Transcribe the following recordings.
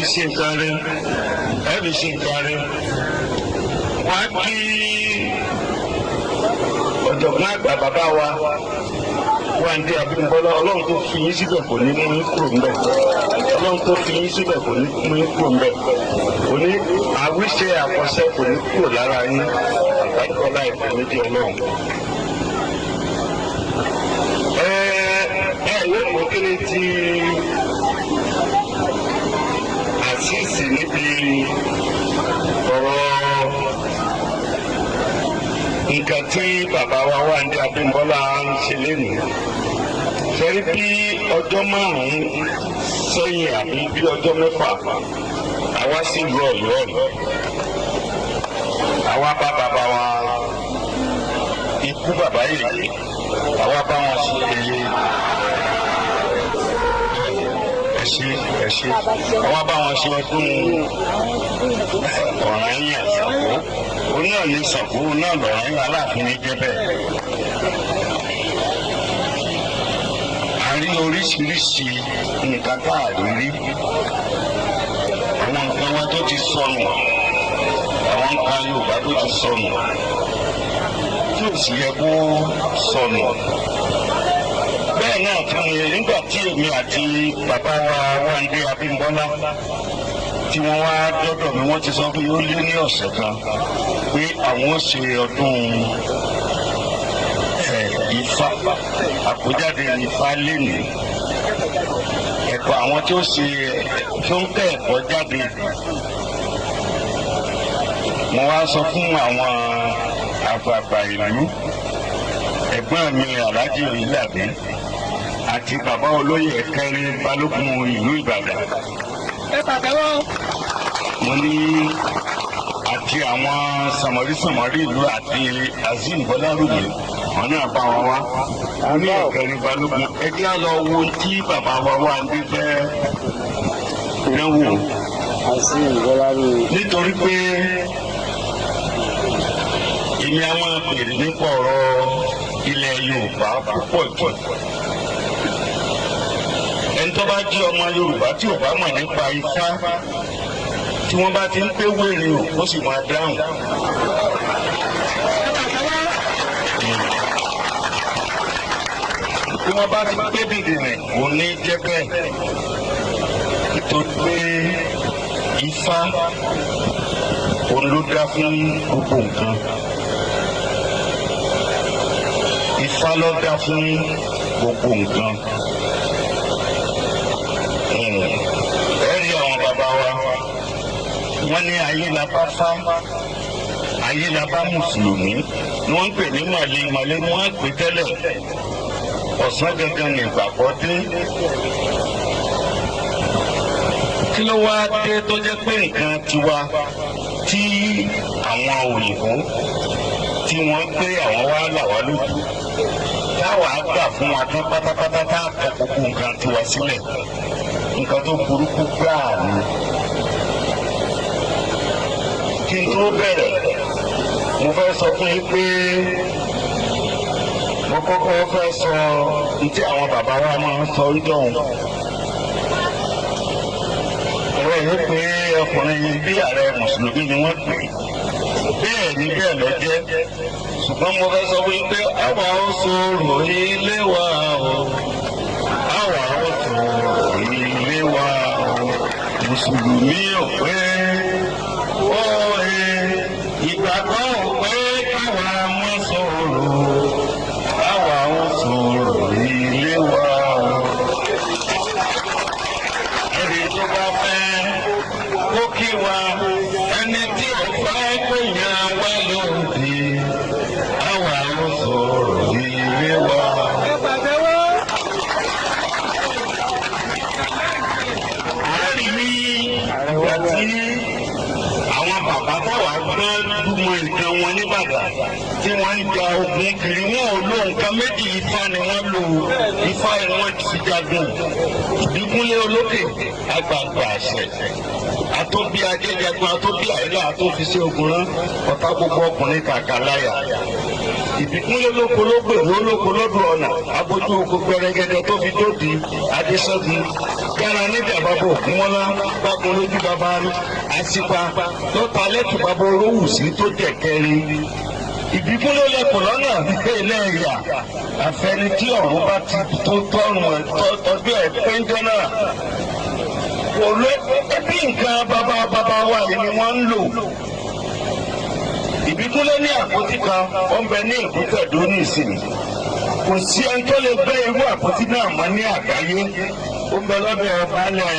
fi ṣe nǹkan rẹ, ẹ fi ṣe nǹkan rẹ. Wọ́n á kí ọ̀jọ̀gbọ́n àgbà bàbá wa Wándé Abímbọ́lá. Ọlọ́run tó fi yín síbẹ̀ kò ní mú yín kúrò ńbẹ̀. Ọlọ́run tó fi yín síbẹ̀ kò ní mú yín kúrò ńbẹ̀. Kò ní àwíṣe àkọsẹ́ kò ní kúrò lára yín àgbàdìkọ́lá ìpè méjì Ọlọ́run. Ẹ ẹ yóò mú kí ni ti àṣìṣì níbi ọ̀rọ̀ nǹkan tí bàbá wa Wándé Abímbọ́lá ń ṣe lénìí. Ṣẹ́rí bí ọjọ́ 5 sẹ́yìn àbí bí ọjọ́ 6, àwa sì ìlú Ọ̀yọ́ yìí. Àwa bá bàbá wa ikú bàbá yìí, àwa bá wọn ṣe, ẹ ṣe, ẹ ṣe, àwa bá wọn ṣe ọdún Ọ̀rànyàn Ṣàngó. Òun náà ní Ṣàngó, òun náà lọ̀rànyàn Aláàfin ní jẹ́ bẹ́ẹ̀. A rí oríṣiríṣi nǹkan tá a rí rí, àwọn nǹkan wa tó ti sọnù, àwọn nǹkan Yorùbá tó ti sọnù tí ò sì yẹ kó sọnù. Bẹ́ẹ̀ náà tún ni nígbà tí èmi àti bàbá wa Wándé Abímbọ́lá tí wọ́n wá dọ́dọ̀ mi, wọ́n ti sọ pé ó lé ní ọ̀sẹ̀ kan pé àwọn ó ṣe ọdún Ifá, àkójáde Ifá lénìí, ẹ̀kọ́ àwọn tí ó ṣe tó ń kẹ́ ẹ̀kọ́ jáde. Mo wá sọ fún àwọn àgbààgbà ìlú, ẹ̀gbọ́n mi Alhaji Oyèládé àti bàbá olóyè Ẹ̀kẹrin Balógun ìlú Ìbàdàn. Ẹ pàtẹ́wọ́. Mo ní àti àwọn sàmọ́rí ìlú àti Azeem Bọ́lárùmí, wọn náà bá wọn wá. Mo ní Ẹ̀kẹrin Balógun, ẹ jẹ́ á lọ wo tí bàbá wa wà ní fẹ́ náwó. Azeem Bọ́lárùmí. Nítorí pé èmi á máa bèrè nípa ọ̀rọ̀ ilẹ̀ Yorùbá púpọ̀ jù. Ẹni tó bá jẹ́ ọmọ Yorùbá tí ò bá mọ̀ nípa Ifá, tí wọ́n bá ti ń pé wèrè o, ó sì máa dáhùn. Ẹ pàtẹ́wọ́. Tí wọ́n bá ti pé dìdìrìn, kò ní jẹ́ bẹ́ẹ̀, nítorí pé Ifá òun ló dá fún gbogbo nǹkan. Ifá ló dá fún gbogbo nǹkan. Ẹ rí àwọn bàbá wa, wọ́n ní ayé la bá fá, ayé la bá mùsùlùmí ni wọ́n ń pè ní màlẹ́ màlẹ́ ni wọ́n ń pè tẹ́lẹ̀. Ọ̀sán gangan ní ìgbàgbọ́ dé. Kí ló wá dé tó jẹ́ pé nǹkan tiwa tí àwọn òyìnbó tí wọ́n gbé àwọn wá là wá lójú, táwa gbà fún wa tán pátápátá, tá a kọ gbogbo nǹkan tiwa sílẹ̀? Nǹkan tó burúkú gbáà ni. Kí n tó bẹ̀rẹ̀, mo fẹ́ sọ fún yín pé mo kọ́kọ́ fẹ́ sọ ní tí àwọn bàbá wa máa ń sọ ń dọ̀hún. Ọ̀rọ̀ yìí pé ọkùnrin yìí bí ààrẹ mùsùlùmí ni wọ́n pè é. Bẹ́ẹ̀ ni, bẹ́ẹ̀ lọ jẹ́, ṣùgbọ́n mo fẹ́ sọ fún yín pé àwa ó sọ̀rọ̀ ilé wa o, àwa ó sọ̀rọ̀ ilé wa o, mùsùlùmí ò pé ó ẹ ìgbàgbọ́ ò pé káwa mọ́ sọ̀rọ̀, àwa ó sọ̀rọ̀ ilé wa o. Ẹni tó bá fẹ́ kó kí wa, ẹni tí ò fẹ́ kó yan wá lóde, àwa ó sọ̀rọ̀ ilé wa. Ẹ pàtẹ́wọ́. Àárín ní ìgbà tí àwọn bàbá táwa gbọ́n dúmọ̀ nǹkan wọn nìbàdàn tí wọ́n ń ja ogun kiri, wọn ò lo nǹkan méjì, Ifá ni wọ́n lò. Ifá ni wọ́n ti jagun. Ìbíkúnlé olókè àgbààgbà àṣẹ àtòbí ajẹjagun, àtòbí àìlà, àtòfiṣẹ́ ogun rán ọ̀tá gbogbo ọkùnrin kàkà láyà. Ìbíkúnlé lóko ló gbèrú lóko lọ́dún ọ̀nà abojú oko gbẹrẹgẹdẹ tó fi dódi Adéṣẹ́gun yára níjà bàbá Ògúnmọ́lá gbágun lójú bàbá Àṣìpa lọ́ta lẹ́tù bàbá Olówùsí tó jẹ̀ kẹrin. Ìbíkúnlé lẹkùn lọ́nà ilé ẹ̀yà àfẹni tí ọ̀run bá ti tó tọrùn ẹ̀ tọ́jú ẹ̀ péńjọ́ náà. Kò ló ẹbí nǹkan bàbá bàbá wa yìí ni wọ́n ń lò. Ìbíkúnlé ní àpótí kan ó ń bẹ ní Èkútẹ̀dó nísìn. Kò sí ẹni tó lè gbé irú àpótí náà mọ́ ní àgbáyé. Ó ń bẹ lọ́dọ̀ baálẹ̀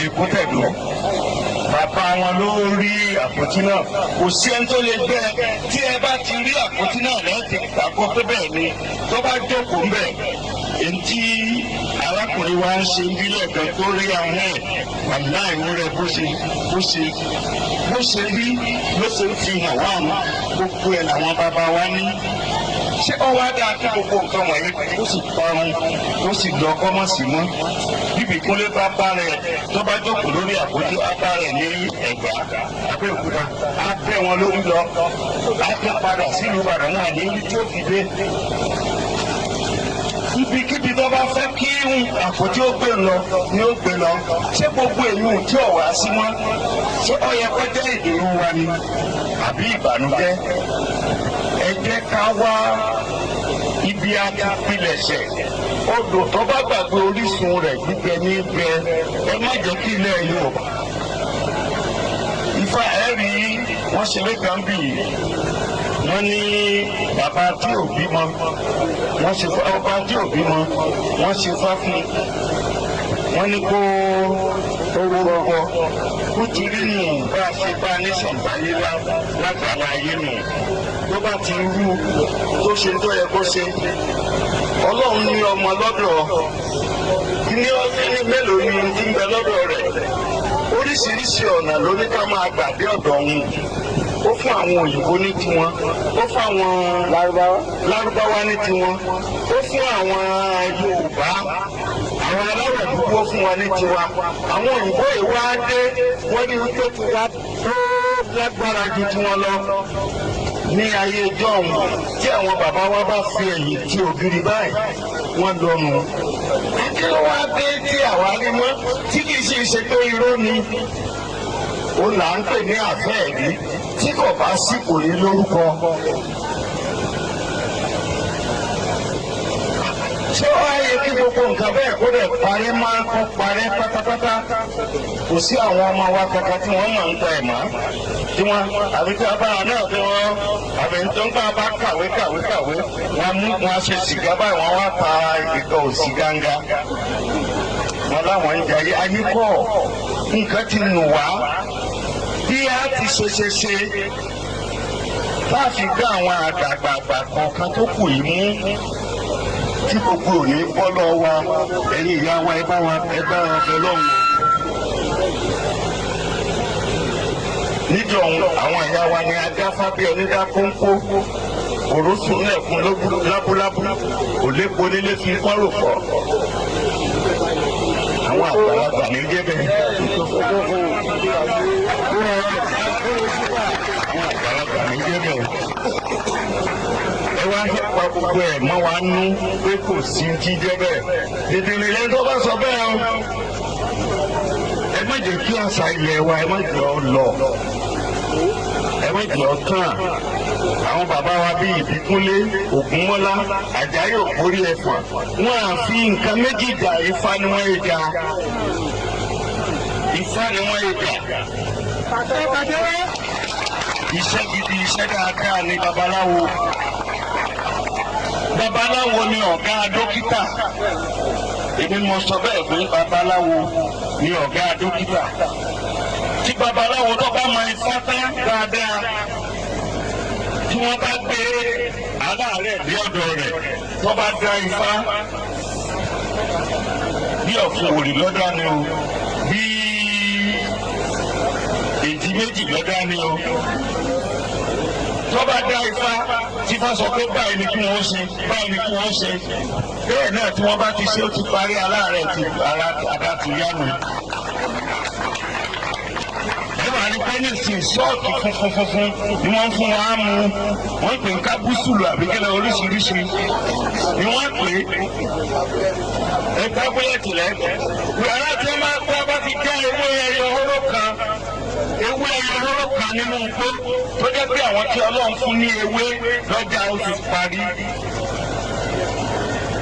Èkútẹ̀dó. Bàbá wọn ló rí àpótí náà. Kò sí ẹni tó lè gbé tí ẹ bá ti rí àpótí náà lẹ́yìn tí gbàgbọ́ pé bẹ́ẹ̀ ni tó bá jókòó ń bẹ̀. Èntì arákùnrin wa ń ṣe bílẹ̀ kan tó rí ahọ́n ẹ̀ wàláì ń rẹ bó ṣe bó ṣe bó ṣe rí ló ṣe ń fi hàn wá àmọ́ gbogbo ẹ̀ làwọn bàbá wa ní. Ṣé ó wá dáa kí gbogbo nǹkan wọ̀nyí ó sì parun ó sì lọ kọ́mọ̀sí mọ́? Bíbí Kúnlé bá bá rẹ̀ tó bá jókòó lórí àpótí á bá rẹ̀ ní Ẹ̀gbá Abẹ́òkúta á bẹ́ wọn lórí lọ á tún padà sílùú Ìbàdàn náà ní ibi tí ó fi dé. Ibikíbi tó bá fẹ́ kí àpótí ó gbé lọ ni ó gbé lọ. Ṣé gbogbo èyí tí ò wá sí mọ́? Ṣé ó yẹ kó jẹ́ ìdùnnú wa ni àbí ìbànújẹ́? Ẹ jẹ́ ká wá ibi a ti pilẹ̀ṣẹ̀. Odò tó bá gbàgbé orísun rẹ̀ gbígbẹ ní gbẹ. Ẹ má jẹ́ kí ilẹ̀ Yorùbá. Ifá ẹ rí wọ́n ṣeré kan bì í. Wọ́n ní bàbá tí ò bímọ, wọ́n ṣe fá ọba tí ò bímọ, wọ́n ṣe fá fún un. Wọ́n ní kó orúkọ kó ti rí nù bá a ṣe bá a ní sàǹbáyé lágbàlá ayé nù. Tó bá ti rú tó ṣe tó yẹ kó ṣe. Ọlọ́run ní ọmọ lọ́dọ̀ ní ọdún ní mélòó ni ti ń bẹ lọ́dọ̀ rẹ̀. Oríṣiríṣi ọ̀nà ló ní ká máa gbà dé ọ̀dọ̀ òun. Ó fún àwọn òyìnbó ní tiwọn, ó fún àwọn Lárúbáwá. Lárúbáwá ní tiwọn, ó fún àwọn Yorùbá, àwọn aláwọ̀ dúdú ó fún wọn ní tiwa. Àwọn òyìnbó yìí wá dé, wọ́n ní wípé tiwa tó lágbára ju tiwọn lọ. Ní ayé jọ́hún tí àwọn bàbá wa bá fi ẹ̀yìn tí ògiri báyìí wọ́n lọ́nu. Kí ló wá dé tí àwa rí mọ́ tí kì í ṣe ṣe pé irọ́ ni? Ó là ń pè ní àfẹ́ẹ̀rí tí kò bá sí kò ní lórúkọ. Ṣé ó wá yẹ kí gbogbo nǹkan bẹ́ẹ̀ kó dẹ̀ parẹ́ máa kó parẹ́ pátápátá? Kò sí àwọn ọmọ wa kankan tí wọ́n mọ̀ ń pa ẹ̀ mọ́. Tí wọ́n àbí tí abára náà tí wọ́n àbí tó ń bá bá kàwé kàwé kàwé wọ́n mú wọn ṣe sìgá báyìí wọ́n wá pa ìkọ̀ òsì gánga. Wọ́n láwọn ń jayé ayé kọ́ nǹkan ti nù wá. Bí a ti ṣe ṣe ṣe láti gbé àwọn àgbààgbà kọ̀ọ̀kan tó kù yìí mú tí gbogbo òní bọ́ lọ́wọ́ wa ẹ̀yin ìyá wa ẹ bá wa ẹ bá wa bẹ lọ́hùn. Níjọ́ òun àwọn ìyá wa ni adáfá bí ẹni dá kóńkó òrósùn lẹ̀kún lábúlábú òlépo nílé fi kọ́rò fọ́. Àwọn àgbàlagbà ní jẹ́ bẹ́ẹ̀. Àwọn àgbàlagbà ní jẹ́ bẹ́ẹ̀. Ẹ wá pa gbogbo ẹ̀ mọ́ wa nú pé kò sí ti jẹ́ bẹ́ẹ̀. Dèdèrè lẹ́nu tó bá sọ bẹ́ẹ̀ o. Ẹ má jẹ́ kí àṣà ilẹ̀ wa ẹ má jẹ́ ọ lọ. Ẹ má jẹ́ ọ tán. Àwọn bàbá wa bíi Ìbíkúnlé, Ògúnmọ́lá, Àjàyí Òkórí Ẹ̀fọ̀n. Wọ́n á fi nǹkan méjì jà, Ifá ni wọ́n yé jà. Ifá ni wọ́n yé jà. Ẹ pàtẹ́wọ́. Iṣẹ́ gidi, iṣẹ́ dáadáa ni babaláwo. Babaláwo ni ọ̀gá dókítà. Èmi mo sọ bẹ́ẹ̀ pé babaláwo ni ọ̀gá dókítà. Tí babaláwo tó bá mọ ifá tán dáadáa, tí wọ́n bá gbé aláàárẹ̀ dé ọ̀dọ̀ rẹ̀, tó bá dá ifá bí ọ̀fun òrì lọ́dá ni o, bí èjì méjì lọ́dá ni o. Tó bá dá ifá tí ifá sọ pé báyìí ni kí wọ́n ṣe, báyìí ni kí wọ́n ṣe. Bẹ́ẹ̀ náà tí wọ́n bá ti ṣe ó ti parí aláàárẹ̀ ti ara àdá ti yánu. Ẹ máa ní pé pé nísìnyí sọ́ọ̀kì funfun funfun ni wọ́n ń fún wa mú. Wọ́n pè ń kábúsùlù àbíkẹ́lẹ́ oríṣiríṣi ni wọ́n pè é tábúlẹ̀tì lẹ́. Yàrá tí wọ́n máa kó bá ti já ewé ẹyọ hóró kan, ewé ẹyọ hóró kan nínú igbó tó jẹ́ pé àwọn tí Ọlọ́run fún ní ewé lọ́jà ó ti parí.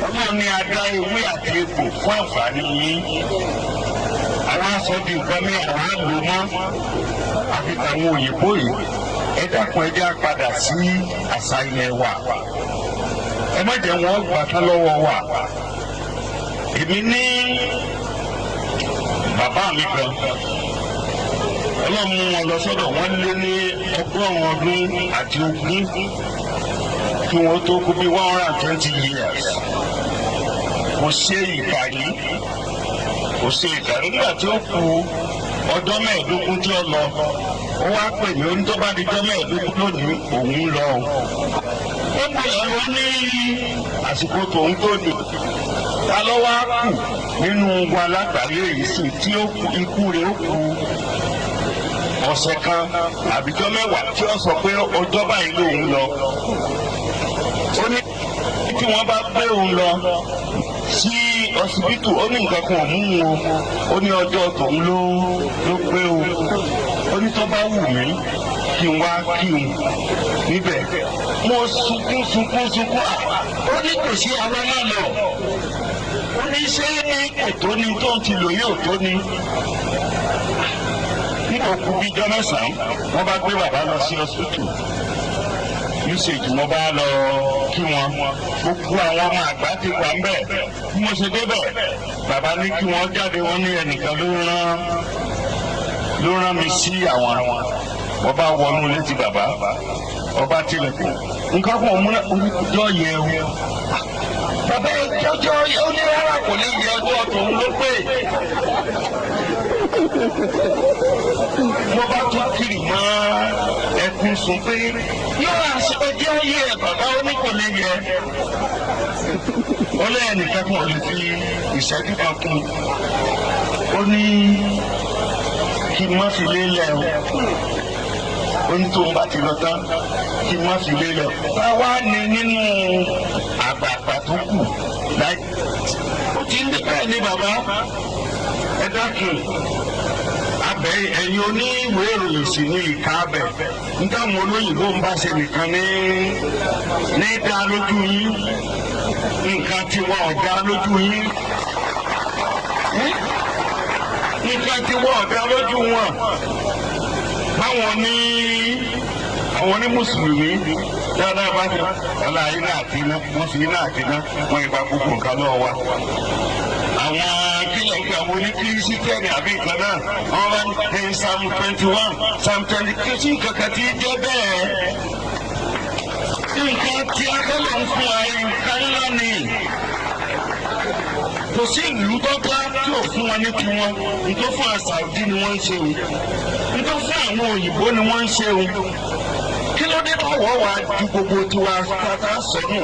Ọlọ́run ní a dá ewé àti egbò fún àǹfààní yín. Àwọn aṣọ di nǹkan mi àwọn á lò mọ́ àfi tàwọn òyìnbó yìí. Ẹ dákun, ẹ jẹ́ á padà sí àṣà ilẹ̀ wa. Ẹ má jẹ́ wọ́n gbà tán lọ́wọ́ wa. Èmi ní bàbá mi kan, Ọlọ́run mú wọn lọ sọ́dọ̀. Wọ́n lé ní 120 ọdún kí wọ́n tó kú, bí 120 years. Kò ṣe ìkàrí, kò ṣe ìkàrí. Nígbà tí ó kù ọjọ́ 15 tí ó lọ, ó wá pè mí. Ó ní tó bá di ọjọ́ 15 lónìí, òun lọ. Ó pè é, ó ní àsìkò tòun tó ní. Ta ló wá kù nínú wa lágbàáyé yìí sì tí ó kù, ikú rẹ̀ ó kù ọ̀sẹ̀ kan àbíjọ́ 10 tí ó sọ pé ọjọ́ báyìí lòun lọ? Ó ní tí wọ́n bá gbé òun lọ sí ọsibítù, ó ní nǹkan kan ò mú un o. Ó ní ọjọ́ tòun ló gbé o. Ó ní tó bá wù mí kí n wá kí n níbẹ̀. Mo sunkún sunkún sunkún. Ó ní kò sí àwọn náà lọ. Ó ní ṣé kò tó ni tó ń ti lò yóò tó ni. Nígbà kú bíi jọ́ 9, wọ́n bá gbé bàbá lọ sí ọsibítù usage. Mo bá lọ kí wọn. Gbogbo àwọn ọmọ àgbà ti wà ń bẹ̀. Bí mo ṣe débẹ̀, bàbá ní kí wọ́n jáde. Wọ́n ní ẹnìkan ló rán mi sí àwọn. Wọ́n bá wọnú létí bàbá, ọba tilẹ̀kùn, nǹkan kan múná ọjọ́ yẹ o. Bàbá, ọjọ́. Ó ní rárá, kò lè yẹ, ọjọ́ tòun ló pé. Mo bá tún kiri mọ́ ẹkún sùn pé yóò ọjọ́ yẹ bàbá. Ó ní kò lè yẹ. Ó lẹ́yìn nìkan kan ò lè fi ìṣẹ́jú kan kún. Ó ní kí n má fi lélẹ̀ o. Ó ní tóun bá ti lọ tán, kí n má fi lélẹ̀ o. Táwa ni nínú àgbààgbà tó kù láì ó ti ń dé bẹ́ẹ̀ ni. Bàbá, ẹ dákun, abẹ ẹ̀yin oníwèé ìròyìn sì ní ìka abẹ nígbà wọn olóyìnbó ń bá ṣe nìkan ní dá lójú yín. Nǹkan tí wọn ò dá lójú yín, nǹkan tí wọn ò dá lójú wọn. Báwọn ní àwọn ní mùsùlùmí dáadáa bá ti ọlá iná àti iná, wọn fi iná àti iná wọn ìgbà gbogbo nǹkan lọ́wọ́ wa. Àwọn kílẹ̀ ń pè àwọn oníkírísítẹ́nì àbí nǹkan náà, wọ́n bá ní Psalm 21, Psalm 20, sí nǹkan kan tí jẹ́ bẹ́ẹ̀. Nǹkan tí akọ́lọ̀ ń fún wa, nǹkan ńlá ni. Kò sí ìlú tó bá tí ò fún wọn ní tiwọn. Nítorí fún Saudi ni wọ́n ń ṣe o, nítorí fún àwọn òyìnbó ni wọ́n ń ṣe o. Kí ló dé báwọ̀ wá ju gbogbo tiwa pátá sọ́nù?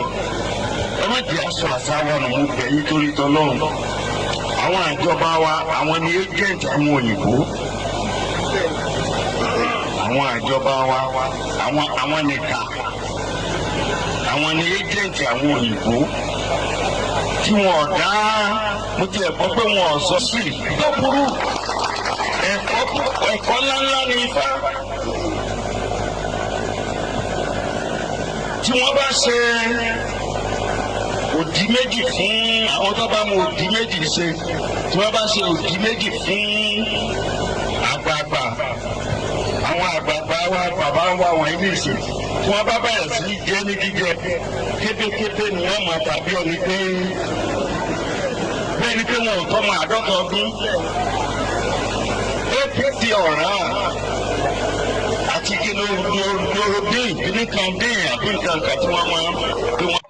Ẹ má jẹ́ aṣọ àṣà wa nù. Mo bẹ̀ yín torí tọ́lọ́run. Àwọn àjọba wa, àwọn ni agent àwọn òyìnbó. Àwọn àjọba wa, àwọn nìka, àwọn ni agent àwọn òyìnbó tí wọn ò dá. Mo ti ẹ̀kọ́ pé wọn ò sọ sí tó burú. Ẹ̀kọ́, ẹ̀kọ́ ńláńlá ní Ifá. Tí wọ́n bá ṣe òdì méjì fún àwọn tó bá mọ òdì méjì ṣe, tí wọ́n bá ṣe òdì méjì fún àgbààgbà, àwọn àgbààgbà wa, bàbá wa wọ̀nyí nìsín, tí wọ́n bá bẹ̀rẹ̀ sí í jẹ ní jíjẹ kétékété ni wọ́n máa tàbí ẹni pé bẹ́ẹ̀ ni pé wọn ò tọ́ máa 50 ọdún. APC ọ̀ràn àti kí ló ló dín nìkan dín àbí nǹkan kan tí wọ́n máa bí wọ́n.